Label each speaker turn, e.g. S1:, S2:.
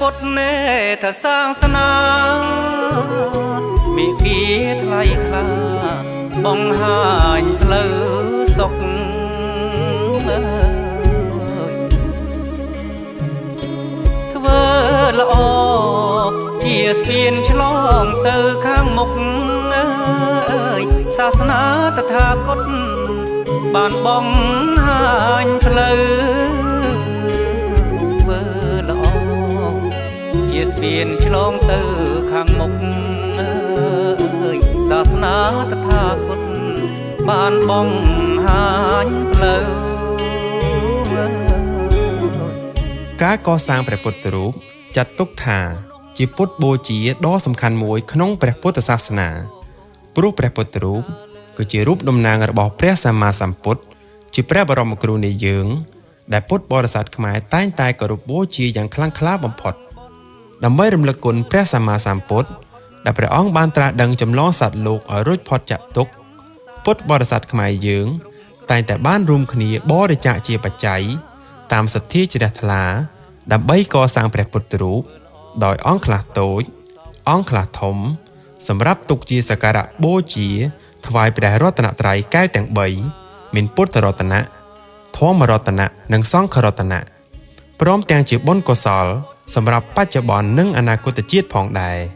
S1: ពុទ្ធនេថាសាសនាមីគីថ្លៃថ្លាបង្ហាញផ្លូវសុខធ្វើល្អជាស្ពានឆ្លងទៅខាងមុខអើយសាសនាតថាគតបានបង្ហាញផ្លូវធ្វើល្អជាស្ពានឆ្លងទៅខាងមុខអើយសាសនាតថាគតបានបង្ហាញផ្លូវ
S2: ការកសាងព្រះពុទ្ធរូបចាត់ទុកថាជាពុទ្ធបូជាដ៏សំខាន់មួយក្នុងព្រះពុទ្ធសាសនាព្រោះព្រះពុទ្ធរូបគឺជារូបតំណាងរបស់ព្រះសម្មាសម្ពុទ្ធជាព្រះបរមគ្រូនៃយើង ដែលពុទ្ធបរិស័ទខ្មែរតែងតែគោរពបូជាយ៉ាងខ្លាំងក្លាបំផុតដើម្បីរំលឹកគុណព្រះសម្មាសម្ពុទ្ធដែលព្រះអង្គបានត្រាស់ដឹងចម្លងសត្វលោកឲ្យរួចផុតចាកទុក្ខពុទ្ធបរិស័ទខ្មែរយើង តែងតែបានរួមគ្នាបរិច្ចាគជាបច្ច័យតាមសទ្ធាជ្រះថ្លា ដើម្បីកសាងព្រះពុទ្ធរូបដោយអង្គខ្លះតូច អង្គខ្លះធំ សម្រាប់ទុកជាសក្ការៈបូជា ថ្វាយព្រះរតនត្រ័យកែវទាំង3មានពុទ្ធរតនៈធម្មរតនៈនិងសង្ឃរតនៈព្រមទាំងជាបុណ្យកុសល សម្រាប់បច្ចុប្បន្ននិងអនាគតជាតិផងដែរ។